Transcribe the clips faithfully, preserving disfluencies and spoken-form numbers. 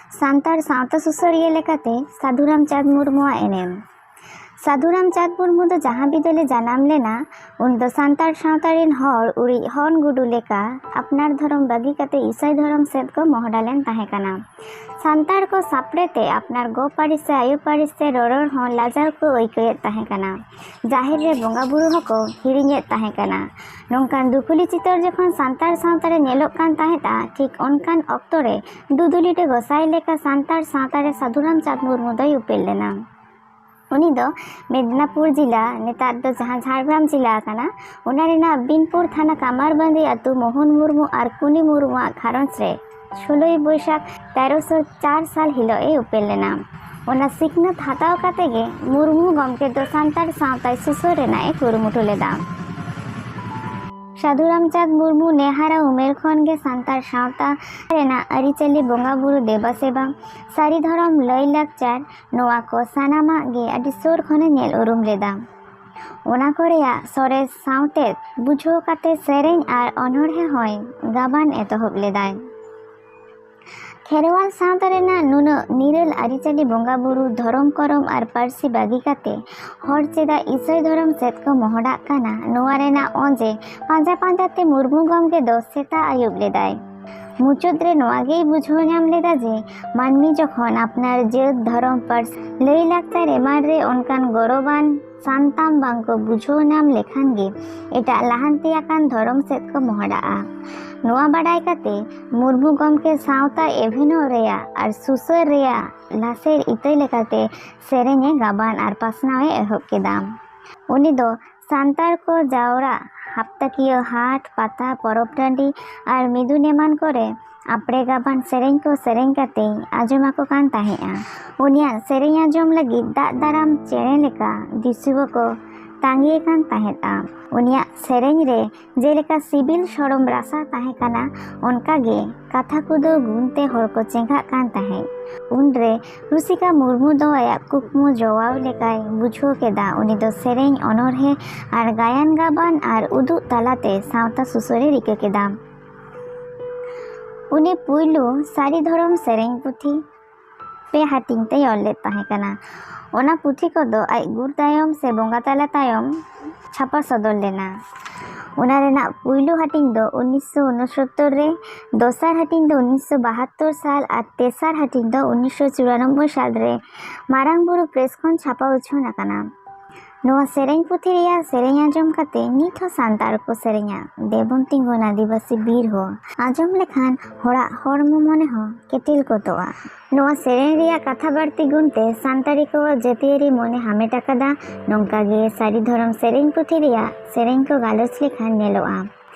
ᱥᱟᱱᱛᱟᱲ ᱥᱟᱶᱛᱟ ᱥᱩᱥᱟᱹᱨᱤᱭᱟᱹ ᱞᱮᱠᱟᱛᱮ ᱥᱟᱹᱫᱷᱩ ᱨᱟᱢᱪᱟᱸᱫᱽ ᱢᱩᱨᱢᱩᱣᱟᱜ ᱮᱱᱮᱢ᱾ ᱥᱟᱹᱫᱷᱩ ᱨᱟᱢᱪᱟᱸᱫᱽ ᱢᱩᱨᱢᱩ ᱫᱚ ᱡᱟᱦᱟᱸ ᱵᱤᱫᱟᱹᱞ ᱮ ᱡᱟᱱᱟᱢ ᱞᱮᱱᱟ, ᱩᱱ ᱫᱚ ᱥᱟᱱᱛᱟᱲ ᱥᱟᱶᱛᱟ ᱨᱮᱱ ᱦᱚᱲ ᱩᱲᱤᱡ ᱦᱚᱱ ᱜᱩᱰᱩ ᱞᱮᱠᱟ ᱟᱯᱱᱟᱨ ᱫᱷᱚᱨᱚᱢ ᱵᱟᱹᱜᱤ ᱠᱟᱛᱮ ᱤᱥᱟᱹᱭ ᱫᱷᱚᱨᱚᱢ ᱥᱮᱫ ᱠᱚ ᱢᱚᱦᱰᱟ ᱞᱮᱱ ᱛᱟᱦᱮᱸ ᱠᱟᱱᱟ᱾ ᱥᱟᱱᱛᱟᱲ ᱠᱚ ᱥᱟᱯᱲᱮ ᱛᱮ ᱟᱯᱱᱟᱨ ᱜᱚ ᱯᱟᱹᱨᱤᱥ ᱥᱮ ᱟᱭᱳ ᱯᱟᱹᱨᱤᱥ ᱛᱮ ᱨᱚᱨᱚᱲ ᱦᱚᱸ ᱞᱟᱡᱟᱣ ᱠᱚ ᱟᱹᱭᱠᱟᱹᱣᱮᱫ ᱛᱟᱦᱮᱸ ᱠᱟᱱᱟ᱾ ᱡᱟᱦᱮᱨ ᱨᱮ ᱵᱚᱸᱜᱟ ᱵᱩᱨᱩ ᱦᱚᱸᱠᱚ ᱦᱤᱲᱤᱧᱮᱫ ᱛᱟᱦᱮᱸ ᱠᱟᱱᱟ᱾ ᱱᱚᱝᱠᱟᱱ ᱫᱩᱠᱷᱩᱞᱤ ᱪᱤᱛᱟᱹᱨ ᱡᱚᱠᱷᱚᱱ ᱥᱟᱱᱛᱟᱲ ᱥᱟᱶᱛᱟ ᱨᱮ ᱧᱮᱞᱚᱜ ᱠᱟᱱ ᱛᱟᱦᱮᱸᱫᱼᱟ, ᱴᱷᱤᱠ ᱚᱱᱠᱟᱱ ᱚᱠᱛᱚ ᱨᱮ ᱫᱩᱫᱩᱞᱤᱴᱟᱹ ᱜᱚᱸᱥᱟᱭ ᱞᱮᱠᱟ ᱥᱟᱱᱛᱟᱲ ᱥᱟᱶᱛᱟ ᱨᱮ ᱥᱟᱹᱫᱷᱩ ᱨᱟᱢᱪᱟᱸᱫᱽ ᱢᱩᱨᱢᱩ ᱫᱚᱭ ᱩᱯᱮᱞ ᱞᱮᱱᱟ᱾ ᱩᱱᱤ ᱫᱚ ᱢᱮᱫᱽᱱᱟᱯᱩᱨ ᱡᱮᱞᱟ, ᱱᱮᱛᱟᱨ ᱫᱚ ᱡᱟᱦᱟᱸ ᱡᱷᱟᱲᱜᱨᱟᱢ ᱡᱮᱞᱟ ᱠᱟᱱᱟ, ᱚᱱᱟ ᱨᱮᱱᱟᱜ ᱵᱤᱱᱯᱩᱨ ᱛᱷᱟᱱᱟ ᱠᱟᱢᱟᱨᱵᱟᱸᱫᱤ ᱟᱹᱛᱩ ᱢᱳᱦᱚᱱ ᱢᱩᱨᱢᱩ ᱟᱨ ᱠᱩᱱᱤ ᱢᱩᱨᱢᱩᱣᱟᱜ ᱜᱷᱟᱨᱚᱸᱡᱽ ᱨᱮ ᱥᱳᱞᱳᱭ ᱵᱳᱭᱥᱟᱠᱷ ᱛᱮᱨᱚᱥᱚ ᱪᱟᱨ ᱥᱟᱞ ᱦᱤᱞᱳᱜ ᱮ ᱩᱯᱮᱞ ᱞᱮᱱᱟ᱾ ᱚᱱᱟ ᱥᱤᱠᱷᱱᱟᱹᱛ ᱦᱟᱛᱟᱣ ᱠᱟᱛᱮ ᱜᱮ ᱢᱩᱨᱢᱩ ᱜᱚᱢᱠᱮ ᱫᱚ ᱥᱟᱱᱛᱟᱲ ᱥᱟᱶᱛᱟᱭ ᱥᱩᱥᱟᱹᱨ ᱨᱮᱱᱟᱜ ᱮ ᱠᱩᱨᱩᱢᱩᱴᱩ ᱞᱮᱫᱟ᱾ ᱥᱟᱹᱫᱷᱩ ᱨᱟᱢᱪᱟᱸᱫᱽ ᱢᱩᱨᱢᱩ ᱱᱮᱦᱟᱨᱟ ᱩᱢᱮᱨ ᱠᱷᱚᱱ ᱜᱮ ᱥᱟᱱᱛᱟᱲ ᱥᱟᱶᱛᱟ ᱨᱮᱱᱟᱜ ᱟᱹᱨᱤᱪᱟᱹᱞᱤ, ᱵᱚᱸᱜᱟ ᱵᱩᱨᱩ, ᱫᱮᱵᱟ ᱥᱮᱵᱟ, ᱥᱟᱹᱨᱤ ᱫᱷᱚᱨᱚᱢ, ᱞᱟᱹᱭ ᱞᱟᱠᱪᱟᱨ, ᱱᱚᱣᱟ ᱠᱚ ᱥᱟᱱᱟᱢᱟᱜ ᱜᱮ ᱟᱹᱰᱤ ᱥᱩᱨ ᱠᱷᱚᱱᱮ ᱧᱮᱞ ᱩᱨᱩᱢ ᱞᱮᱫᱟ᱾ ᱚᱱᱟ ᱠᱚ ᱨᱮᱭᱟᱜ ᱥᱚᱨᱮᱥ ᱥᱟᱶᱛᱮ ᱵᱩᱡᱷᱟᱹᱣ ᱠᱟᱛᱮ ᱥᱮᱨᱮᱧ ᱟᱨ ᱚᱱᱚᱬᱦᱮ ᱦᱚᱸᱭ ᱜᱟᱵᱟᱱ ᱮᱛᱚᱦᱚᱵ ᱞᱮᱫᱟᱭ᱾ ᱠᱷᱮᱨᱣᱟᱞ ᱥᱟᱶᱛᱟ ᱨᱮᱱᱟᱜ ᱱᱩᱱᱟᱹᱜ ᱱᱤᱨᱟᱹᱞ ᱟᱹᱨᱤᱪᱟᱹᱞᱤ, ᱵᱚᱸᱜᱟ ᱵᱩᱨᱩ, ᱫᱷᱚᱨᱚᱢ ᱠᱚᱨᱚᱢ ᱟᱨ ᱯᱟᱹᱨᱥᱤ ᱵᱟᱹᱜᱤ ᱠᱟᱛᱮ ᱦᱚᱲ ᱪᱮᱫᱟᱜ ᱤᱥᱟᱹᱭ ᱫᱷᱚᱨᱚᱢ ᱥᱮᱫ ᱠᱚ ᱢᱚᱦᱰᱟᱜ ᱠᱟᱱᱟ, ᱱᱚᱣᱟ ᱨᱮᱱᱟᱜ ᱚᱡᱮ ᱯᱟᱸᱡᱟ ᱯᱟᱸᱡᱟ ᱛᱮ ᱢᱩᱨᱢᱩ ᱜᱚᱢᱠᱮ ᱫᱚ ᱥᱮᱛᱟᱜ ᱟᱹᱭᱩᱵ ᱞᱮᱫᱟᱭ᱾ ᱢᱩᱪᱟᱹᱫ ᱨᱮ ᱱᱚᱣᱟ ᱜᱮᱭ ᱵᱩᱡᱷᱟᱹᱣ ᱧᱟᱢ ᱞᱮᱫᱟ ᱡᱮ ᱢᱟᱹᱱᱢᱤ ᱡᱚᱠᱷᱚᱱ ᱟᱯᱱᱟᱨ ᱡᱟᱹᱛ, ᱫᱷᱚᱨᱚᱢ, ᱯᱟᱹᱨᱥᱤ, ᱞᱟᱹᱭ ᱞᱟᱠᱪᱟᱨ ᱮᱢᱟᱱ ᱨᱮ ᱚᱱᱠᱟᱱ ᱜᱚᱨᱚᱵᱟᱱ ᱥᱟᱱᱛᱟᱢ ᱵᱟᱝ ᱠᱚ ᱵᱩᱡᱷᱟᱹᱣ ᱧᱟᱢ ᱞᱮᱠᱷᱟᱱ ᱜᱮ ᱮᱴᱟᱜ ᱞᱟᱦᱟᱱᱛᱤ ᱟᱠᱟᱱ ᱫᱷᱚᱨᱚᱢ ᱥᱮᱫ ᱠᱚ ᱢᱚᱦᱰᱟᱜᱼᱟ᱾ ᱱᱚᱣᱟ ᱵᱟᱰᱟᱭ ᱠᱟᱛᱮ ᱢᱩᱨᱢᱩ ᱜᱚᱢᱠᱮ ᱥᱟᱶᱛᱟ ᱮᱵᱷᱮᱱᱚᱜ ᱨᱮᱭᱟᱜ ᱟᱨ ᱥᱩᱥᱟᱹᱨ ᱨᱮᱭᱟᱜ ᱞᱟᱥᱮᱨ ᱤᱛᱟᱹ ᱞᱮᱠᱟᱛᱮ ᱥᱮᱨᱮᱧ ᱮ ᱜᱟᱵᱟᱱ ᱟᱨ ᱯᱟᱥᱱᱟᱣ ᱮ ᱮᱦᱚᱵ ᱠᱮᱫᱟ᱾ ᱩᱱᱤ ᱫᱚ ᱥᱟᱱᱛᱟᱲ ᱠᱚ ᱡᱟᱣᱨᱟᱜ ᱦᱟᱯᱛᱟᱠᱤᱭᱟᱹ ᱦᱟᱴ, ᱯᱟᱛᱟ, ᱯᱚᱨᱚᱵᱽ ᱴᱟᱺᱰᱤ ᱟᱨ ᱢᱤᱫᱩᱱ ᱮᱢᱟᱱ ᱠᱚᱨᱮ ᱟᱯᱲᱮ ᱜᱟᱵᱟᱱ ᱥᱮᱨᱮᱧ ᱠᱚ ᱥᱮᱨᱮᱧ ᱠᱟᱛᱮᱭ ᱟᱸᱡᱚᱢ ᱟᱠᱚ ᱠᱟᱱ ᱛᱟᱦᱮᱸᱫᱼᱟ᱾ ᱩᱱᱤᱭᱟᱜ ᱥᱮᱨᱮᱧ ᱟᱸᱡᱚᱢ ᱞᱟᱹᱜᱤᱫ ᱫᱟᱜ ᱫᱟᱨᱟᱢ ᱪᱮᱬᱮ ᱞᱮᱠᱟ ᱫᱤᱥᱩᱣᱟᱹ ᱠᱚ ᱛᱟᱸᱜᱤᱭᱮ ᱠᱟᱱ ᱛᱟᱦᱮᱸᱫᱼᱟ᱾ ᱩᱱᱤᱭᱟᱜ ᱥᱮᱨᱮᱧ ᱨᱮ ᱡᱮᱞᱮᱠᱟ ᱥᱤᱵᱤᱞ ᱥᱚᱲᱚᱢ ᱨᱟᱥᱟ ᱛᱟᱦᱮᱸ ᱠᱟᱱᱟ, ᱚᱱᱠᱟ ᱜᱮ ᱠᱟᱛᱷᱟ ᱠᱚᱫᱚ ᱜᱩᱱ ᱛᱮ ᱦᱚᱲ ᱠᱚ ᱪᱮᱸᱜᱷᱟᱜ ᱠᱟᱱ ᱛᱟᱦᱮᱸᱫ᱾ ᱩᱱᱨᱮ ᱨᱩᱥᱤᱠᱟ ᱢᱩᱨᱢᱩ ᱫᱚ ᱟᱭᱟᱜ ᱠᱩᱠᱢᱩ ᱡᱚᱣᱟᱣ ᱞᱮᱠᱟᱭ ᱵᱩᱡᱷᱟᱹᱣ ᱠᱮᱫᱟ᱾ ᱩᱱᱤ ᱫᱚ ᱥᱮᱨᱮᱧ, ᱚᱱᱚᱬᱦᱮ ᱟᱨ ᱜᱟᱭᱟᱱ ᱜᱟᱵᱟᱱ ᱟᱨ ᱩᱫᱩᱜ ᱛᱟᱞᱟᱛᱮ ᱥᱟᱶᱛᱟ ᱥᱩᱥᱟᱹᱨᱮ ᱨᱤᱠᱟᱹ ᱠᱮᱫᱟ᱾ ᱩᱱᱤ ᱯᱩᱭᱞᱩ ᱥᱟᱹᱨᱤ ᱫᱷᱚᱨᱚᱢ ᱥᱮᱨᱮᱧ ᱯᱩᱛᱷᱤ ᱯᱮ ᱦᱟᱹᱴᱤᱧ ᱛᱮᱭ ᱚᱞ ᱞᱮᱫ ᱛᱟᱦᱮᱸ ᱠᱟᱱᱟ᱾ ᱚᱱᱟ ᱯᱩᱛᱷᱤ ᱠᱚᱫᱚ ᱟᱡ ᱜᱩᱨ ᱛᱟᱭᱚᱢ ᱥᱮ ᱵᱚᱸᱜᱟ ᱛᱟᱞᱟ ᱛᱟᱭᱚᱢ ᱪᱷᱟᱯᱟ ᱥᱚᱫᱚᱨ ᱞᱮᱱᱟ᱾ ᱚᱱᱟ ᱨᱮᱱᱟᱜ ᱯᱩᱭᱞᱩ ᱦᱟᱹᱴᱤᱧ ᱫᱚ ᱩᱱᱤᱥᱥᱚ ᱩᱱᱚᱥᱚᱛᱛᱚᱨ ᱨᱮ, ᱫᱚᱥᱟᱨ ᱦᱟᱹᱴᱤᱧ ᱫᱚ ᱩᱱᱤᱥᱥᱚ ᱵᱟᱦᱟᱛᱛᱚᱨ ᱥᱟᱞ ᱟᱨ ᱛᱮᱥᱟᱨ ᱦᱟᱹᱴᱤᱧ ᱫᱚ ᱩᱱᱤᱥᱥᱚ ᱪᱩᱨᱟᱱᱚᱵᱵᱳᱭ ᱥᱟᱞ ᱨᱮ ᱢᱟᱨᱟᱝ ᱵᱩᱨᱩ ᱯᱨᱮᱥ ᱠᱷᱚᱱ ᱪᱷᱟᱯᱟ ᱩᱪᱷᱟᱹᱱ ᱟᱠᱟᱱᱟ᱾ ᱱᱚᱣᱟ ᱥᱮᱨᱮᱧ ᱯᱩᱛᱷᱤ ᱨᱮᱭᱟᱜ ᱥᱮᱨᱮᱧ ᱟᱸᱡᱚᱢ ᱠᱟᱛᱮ ᱱᱤᱛ ᱦᱚᱸ ᱥᱟᱱᱛᱟᱲ ᱠᱚ ᱥᱮᱨᱮᱧᱟ, "ᱫᱮᱵᱚᱱ ᱛᱤᱸᱜᱩᱱ ᱟᱹᱫᱤᱵᱟᱹᱥᱤ ᱵᱤᱨ ᱦᱚᱲ", ᱟᱸᱡᱚᱢ ᱞᱮᱠᱷᱟᱱ ᱦᱚᱲᱟᱜ ᱦᱚᱲᱢᱚ ᱢᱚᱱᱮ ᱦᱚᱸ ᱠᱮᱴᱮᱞ ᱜᱚᱫᱚᱜᱼᱟ᱾ ᱱᱚᱣᱟ ᱥᱮᱨᱮᱧ ᱨᱮᱭᱟᱜ ᱠᱟᱛᱷᱟ ᱵᱟᱹᱲᱛᱤ ᱜᱩᱱ ᱛᱮ ᱥᱟᱱᱛᱟᱲᱤ ᱠᱚ ᱡᱟᱹᱛᱤᱭᱟᱹᱨᱤ ᱢᱚᱱᱮ ᱦᱟᱢᱮᱴ ᱟᱠᱟᱫᱟ᱾ ᱱᱚᱝᱠᱟ ᱜᱮ ᱥᱟᱹᱨᱤ ᱫᱷᱚᱨᱚᱢ ᱥᱮᱨᱮᱧ ᱯᱩᱛᱷᱤ ᱨᱮᱭᱟᱜ ᱥᱮᱨᱮᱧ ᱠᱚ ᱜᱟᱞᱚᱪ ᱞᱮᱠᱷᱟᱱ ᱧᱮᱞᱚᱜᱼᱟ᱾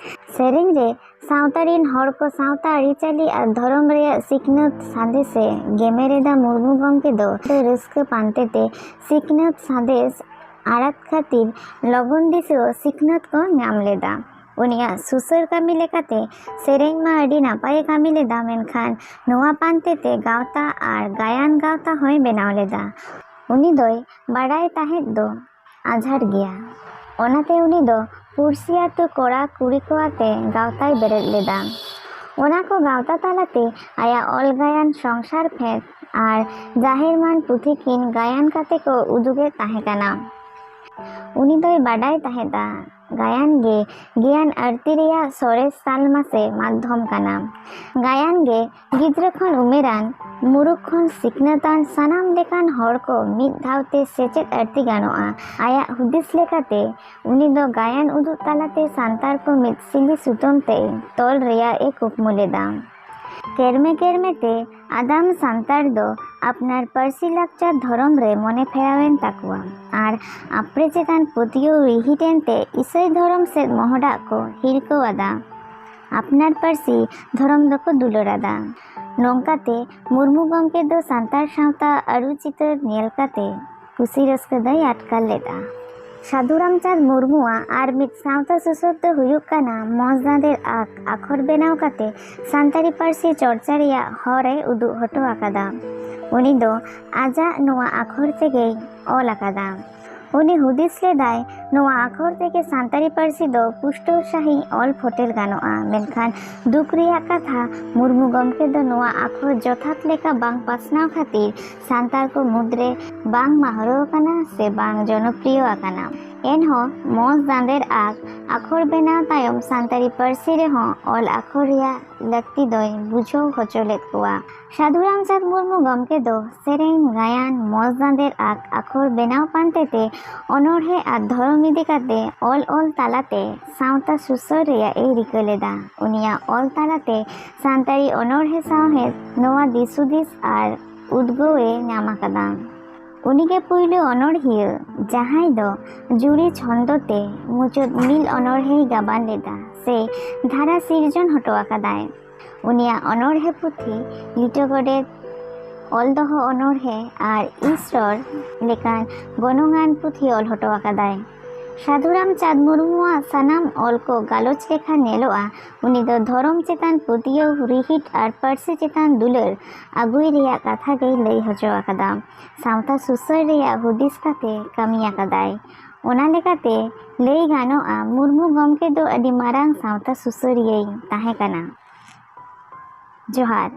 ᱥᱮᱨᱮᱧ ᱨᱮ ᱥᱟᱶᱛᱟ ᱨᱤᱱ ᱦᱚᱲ ᱠᱚ ᱥᱟᱶᱛᱟ ᱟᱹᱨᱤᱪᱟᱹᱞᱤ ᱟᱨ ᱫᱷᱚᱨᱚᱢ ᱨᱮᱭᱟᱜ ᱥᱤᱠᱷᱱᱟᱹᱛ ᱥᱟᱸᱫᱮᱥᱮ ᱜᱮᱢᱮᱨᱮᱫᱟ ᱢᱩᱨᱢᱩ ᱜᱚᱢᱠᱮ ᱫᱚ ᱨᱟᱹᱥᱠᱟᱹ ᱯᱟᱱᱛᱮ ᱛᱮ ᱥᱤᱠᱷᱱᱟᱹᱛ ᱥᱟᱸᱫᱮᱥ ᱟᱲᱟᱜ ᱠᱷᱟᱹᱛᱤᱨ ᱞᱚᱜᱚᱱ ᱫᱤᱥᱟᱹ ᱥᱤᱠᱷᱱᱟᱹᱛ ᱠᱚ ᱧᱟᱢ ᱞᱮᱫᱟ᱾ ᱩᱱᱤᱭᱟᱜ ᱥᱩᱥᱟᱹᱨ ᱠᱟᱹᱢᱤ ᱞᱮᱠᱟᱛᱮ ᱥᱮᱨᱮᱧ ᱢᱟ ᱟᱹᱰᱤ ᱱᱟᱯᱟᱭᱮ ᱠᱟᱹᱢᱤ ᱞᱮᱫᱟ, ᱢᱮᱱᱠᱷᱟᱱ ᱱᱚᱣᱟ ᱯᱟᱱᱛᱮ ᱛᱮ ᱜᱟᱶᱛᱟ ᱟᱨ ᱜᱟᱭᱟᱱ ᱜᱟᱶᱛᱟ ᱦᱚᱸᱭ ᱵᱮᱱᱟᱣ ᱞᱮᱫᱟ᱾ ᱩᱱᱤ ᱫᱚᱭ ᱵᱟᱰᱟᱭ ᱛᱟᱦᱮᱸᱫ ᱫᱚ ᱟᱡᱷᱟᱴ ᱜᱮᱭᱟ᱾ ᱚᱱᱟᱛᱮ ᱩᱱᱤ ᱫᱚ ᱯᱩᱲᱥᱤ ᱟᱹᱛᱩ ᱠᱚᱲᱟ ᱠᱩᱲᱤ ᱠᱚ ᱟᱛᱮ ᱜᱟᱶᱛᱟᱭ ᱵᱮᱨᱮᱫ ᱞᱮᱫᱟ᱾ ᱚᱱᱟ ᱠᱚ ᱜᱟᱶᱛᱟ ᱛᱟᱞᱟᱛᱮ ᱟᱭᱟᱜ ᱚᱞ ᱜᱟᱭᱟᱱ ᱥᱚᱝᱥᱟᱨ ᱯᱷᱮᱸᱫ ᱟᱨ ᱡᱟᱦᱮᱨ ᱢᱟᱱ ᱯᱩᱛᱷᱤ ᱠᱤᱱ ᱜᱟᱭᱟᱱ ᱠᱟᱛᱮ ᱠᱚ ᱩᱫᱩᱜᱮᱫ ᱛᱟᱦᱮᱸ ᱠᱟᱱᱟ᱾ ᱩᱱᱤ ᱫᱚᱭ ᱵᱟᱰᱟᱭ ᱛᱟᱦᱮᱸᱫᱼᱟ, ᱜᱟᱭᱟᱱ ᱜᱮ ᱜᱮᱭᱟᱱ ᱟᱹᱲᱛᱤ ᱨᱮᱭᱟᱜ ᱥᱚᱨᱮᱥ ᱛᱟᱞᱢᱟ ᱥᱮ ᱢᱟᱫᱽᱫᱷᱚᱢ ᱠᱟᱱᱟ᱾ ᱜᱟᱭᱟᱱ ᱜᱮ ᱜᱤᱫᱽᱨᱟᱹ ᱠᱷᱚᱱ ᱩᱢᱮᱨᱟᱱ, ᱢᱩᱨᱩᱠ ᱠᱷᱚᱱ ᱥᱤᱠᱷᱱᱟᱹᱛᱟᱱ ᱥᱟᱱᱟᱢ ᱞᱮᱠᱟᱱ ᱦᱚᱲ ᱠᱚ ᱢᱤᱫ ᱫᱷᱟᱣ ᱛᱮ ᱥᱮᱪᱮᱫ ᱟᱹᱲᱛᱤ ᱜᱟᱱᱚᱜᱼᱟ᱾ ᱟᱭᱟᱜ ᱦᱩᱫᱤᱥ ᱞᱮᱠᱟᱛᱮ, ᱩᱱᱤ ᱫᱚ ᱜᱟᱭᱟᱱ ᱩᱫᱩᱜ ᱛᱟᱞᱟᱛᱮ ᱥᱟᱱᱛᱟᱲ ᱠᱚ ᱢᱤᱫ ᱥᱤᱸᱜᱤ ᱥᱩᱛᱟᱹᱢ ᱛᱮ ᱛᱚᱞ ᱨᱮᱭᱟᱜ ᱮ ᱠᱩᱠᱢᱩ ᱞᱮᱫᱟ᱾ ᱠᱮᱨᱢᱮ ᱠᱮᱨᱢᱮ ᱛᱮ ᱟᱫᱟᱢ ᱥᱟᱱᱛᱟᱲ ᱫᱚ ᱟᱯᱱᱟᱨ ᱯᱟᱹᱨᱥᱤ ᱞᱟᱠᱪᱟᱨ ᱫᱷᱚᱨᱚᱢ ᱨᱮ ᱢᱚᱱᱮ ᱯᱷᱮᱨᱟᱣᱮᱱ ᱛᱟᱠᱚᱣᱟ ᱟᱨ ᱟᱯᱲᱮ ᱪᱮᱛᱟᱱ ᱯᱟᱹᱛᱭᱟᱹᱣ ᱨᱤᱦᱤᱴ ᱮᱱᱛᱮ ᱤᱥᱟᱹᱭ ᱫᱷᱚᱨᱚᱢ ᱥᱮᱫ ᱢᱚᱦᱰᱟᱜ ᱠᱚ ᱦᱤᱨᱠᱟᱹᱣ ᱟᱫᱟ᱾ ᱟᱯᱱᱟᱨ ᱯᱟᱹᱨᱥᱤ ᱫᱷᱚᱨᱚᱢ ᱫᱚᱠᱚ ᱫᱩᱞᱟᱹᱲ ᱟᱫᱟ᱾ ᱱᱚᱝᱠᱟᱛᱮ ᱢᱩᱨᱢᱩ ᱜᱚᱢᱠᱮ ᱫᱚ ᱥᱟᱱᱛᱟᱲ ᱥᱟᱶᱛᱟ ᱟᱹᱨᱩ ᱪᱤᱛᱟᱹᱨ ᱧᱮᱞ ᱠᱟᱛᱮ ᱠᱩᱥᱤ ᱨᱟᱹᱥᱠᱟᱹ ᱫᱚᱭ ᱟᱴᱠᱟᱨ ᱞᱮᱫᱼᱟ᱾ ᱥᱟᱹᱫᱷᱩ ᱨᱟᱢᱪᱟᱸᱫᱽ ᱢᱩᱨᱢᱩᱣᱟᱜ ᱟᱨ ᱢᱤᱫ ᱥᱟᱶᱛᱟ ᱥᱩᱥᱟᱹᱨ ᱫᱚ ᱦᱩᱭᱩᱜ ᱠᱟᱱᱟ ᱢᱚᱸᱡᱽ ᱫᱟᱸᱫᱮᱨ ᱟᱠ ᱟᱠᱷᱚᱨ ᱵᱮᱱᱟᱣ ᱠᱟᱛᱮ ᱥᱟᱱᱛᱟᱲᱤ ᱯᱟᱹᱨᱥᱤ ᱪᱚᱨᱪᱟ ᱨᱮᱭᱟᱜ ᱦᱚᱨ ᱮ ᱩᱫᱩᱜ ᱦᱚᱴᱚ ᱟᱠᱟᱫᱟ᱾ ᱩᱱᱤ ᱫᱚ ᱟᱡᱟᱜ ᱱᱚᱣᱟ ᱟᱠᱷᱚᱨ ᱛᱮᱜᱮᱭ ᱚᱞ ᱟᱠᱟᱫᱟ᱾ ᱩᱱᱤ ᱦᱩᱫᱤᱥ ᱞᱮᱫᱟᱭ, ᱱᱚᱣᱟ ᱟᱠᱷᱚᱨ ᱛᱮᱜᱮ ᱥᱟᱱᱛᱟᱲᱤ ᱯᱟᱹᱨᱥᱤ ᱫᱚ ᱯᱩᱥᱴᱟᱹᱣ ᱥᱟᱹᱦᱤᱡ ᱚᱞ ᱯᱷᱚᱴᱮᱞ ᱜᱟᱱᱚᱜᱼᱟ᱾ ᱢᱮᱱᱠᱷᱟᱱ ᱫᱩᱠ ᱨᱮᱭᱟᱜ ᱠᱟᱛᱷᱟ, ᱢᱩᱨᱢᱩ ᱜᱚᱢᱠᱮ ᱫᱚ ᱱᱚᱣᱟ ᱟᱠᱷᱚᱨ ᱡᱚᱛᱷᱟᱛ ᱞᱮᱠᱟ ᱵᱟᱝ ᱯᱟᱥᱱᱟᱣ ᱠᱷᱟᱹᱛᱤᱨ ᱥᱟᱱᱛᱟᱲ ᱠᱚ ᱢᱩᱫᱽᱨᱮ ᱵᱟᱝ ᱢᱟᱦᱨᱚ ᱟᱠᱟᱱᱟ ᱥᱮ ᱵᱟᱝ ᱡᱚᱱᱚᱯᱨᱤᱭᱚ ᱟᱠᱟᱱᱟ᱾ ᱮᱱᱦᱚᱸ ᱢᱚᱸᱡᱽ ᱫᱟᱸᱫᱮᱨ ᱟᱠ ᱟᱠᱷᱚᱨ ᱵᱮᱱᱟᱣ ᱛᱟᱭᱚᱢ ᱥᱟᱱᱛᱟᱲᱤ ᱯᱟᱹᱨᱥᱤ ᱨᱮᱦᱚᱸ ᱚᱞ ᱟᱠᱷᱚᱨ ᱨᱮᱭᱟᱜ ᱞᱟᱹᱠᱛᱤ ᱫᱚᱭ ᱵᱩᱡᱷᱟᱹᱣ ᱦᱚᱪᱚ ᱞᱮᱫ ᱠᱚᱣᱟ᱾ ᱥᱟᱹᱫᱷᱩ ᱨᱟᱢᱪᱟᱸᱫᱽ ᱢᱩᱨᱢᱩ ᱜᱚᱢᱠᱮ ᱫᱚ ᱥᱮᱨᱮᱧ, ᱜᱟᱭᱟᱱ, ᱢᱚᱸᱡᱽ ᱫᱟᱸᱫᱮᱨ ᱟᱠ ᱟᱠᱷᱚᱨ ᱵᱮᱱᱟᱣ ᱯᱟᱱᱛᱮ ᱛᱮ ᱚᱱᱚᱬᱦᱮ ᱟᱨ ᱫᱷᱚᱨᱚᱢ ᱤᱫᱤ ᱠᱟᱛᱮ ᱚᱞ ᱚᱞ ᱛᱟᱞᱟᱛᱮ ᱥᱟᱶᱛᱟ ᱥᱩᱥᱟᱹᱨ ᱨᱮᱭᱟᱜ ᱮ ᱨᱤᱠᱟᱹ ᱞᱮᱫᱟ᱾ ᱩᱱᱤᱭᱟᱜ ᱚᱞ ᱛᱟᱞᱟᱛᱮ ᱥᱟᱱᱛᱟᱲᱤ ᱚᱱᱚᱬᱦᱮ ᱥᱟᱶᱦᱮᱫ ᱱᱚᱣᱟ ᱫᱤᱥᱦᱩᱫᱤᱥ ᱟᱨ ᱩᱫᱽᱜᱟᱹᱣ ᱮ ᱧᱟᱢ ᱟᱠᱟᱫᱟ᱾ ᱩᱱᱤᱜᱮ ᱯᱩᱭᱞᱩ ᱚᱱᱚᱬᱦᱤᱭᱟᱹ, ᱡᱟᱦᱟᱸᱭ ᱫᱚ ᱡᱩᱲᱤ ᱪᱷᱚᱱᱫᱚ ᱛᱮ ᱢᱩᱪᱟᱹᱫ ᱢᱤᱞ ᱚᱱᱚᱬᱦᱮᱭ ᱜᱟᱵᱟᱱ ᱞᱮᱫᱟ ᱥᱮ ᱫᱷᱟᱨᱟ ᱥᱤᱨᱡᱚᱱ ᱦᱚᱴᱚ ᱟᱠᱟᱫᱟᱭ᱾ ᱩᱱᱤᱭᱟᱜ ᱚᱱᱚᱬᱦᱮ ᱯᱩᱛᱷᱤ ᱞᱤᱴᱟᱹ ᱜᱚᱰᱮᱛ, ᱚᱞ ᱫᱚᱦᱚ ᱚᱱᱚᱬᱦᱮ ᱟᱨ ᱤᱥᱨᱚᱲ ᱞᱮᱠᱟᱱ ᱜᱚᱱᱚᱝᱟᱱ ᱯᱩᱛᱷᱤ ᱚᱞ ᱦᱚᱴᱚ ᱟᱠᱟᱫᱟᱭ᱾ ᱥᱟᱹᱫᱷᱩ ᱨᱟᱢᱪᱟᱸᱫᱽ ᱢᱩᱨᱢᱩᱣᱟᱜ ᱥᱟᱱᱟᱢ ᱚᱞ ᱠᱚ ᱜᱟᱞᱚᱪ ᱞᱮᱠᱷᱟᱱ ᱧᱮᱞᱚᱜᱼᱟ, ᱩᱱᱤ ᱫᱚ ᱫᱷᱚᱨᱚᱢ ᱪᱮᱛᱟᱱ ᱯᱟᱹᱛᱭᱟᱹᱣ, ᱨᱤᱦᱤᱴ ᱟᱨ ᱯᱟᱹᱨᱥᱤ ᱪᱮᱛᱟᱱ ᱫᱩᱞᱟᱹᱲ ᱟᱹᱜᱩᱭ ᱨᱮᱭᱟᱜ ᱠᱟᱛᱷᱟ ᱜᱮᱭ ᱞᱟᱹᱭ ᱦᱚᱪᱚ ᱟᱠᱟᱫᱟ᱾ ᱥᱟᱶᱛᱟ ᱥᱩᱥᱟᱹᱨ ᱨᱮᱭᱟᱜ ᱦᱩᱫᱤᱥ ᱠᱟᱛᱮ ᱠᱟᱹᱢᱤ ᱟᱠᱟᱫᱟᱭ᱾ ᱚᱱᱟ ᱞᱮᱠᱟᱛᱮ ᱞᱟᱹᱭ ᱜᱟᱱᱚᱜᱼᱟ, ᱢᱩᱨᱢᱩ ᱜᱚᱢᱠᱮ ᱫᱚ ᱟᱹᱰᱤ ᱢᱟᱨᱟᱝ ᱥᱟᱶᱛᱟ ᱥᱩᱥᱟᱹᱨᱤᱭᱟᱹᱭ ᱛᱟᱦᱮᱸ ᱠᱟᱱᱟ᱾ ᱡᱚᱦᱟᱨ᱾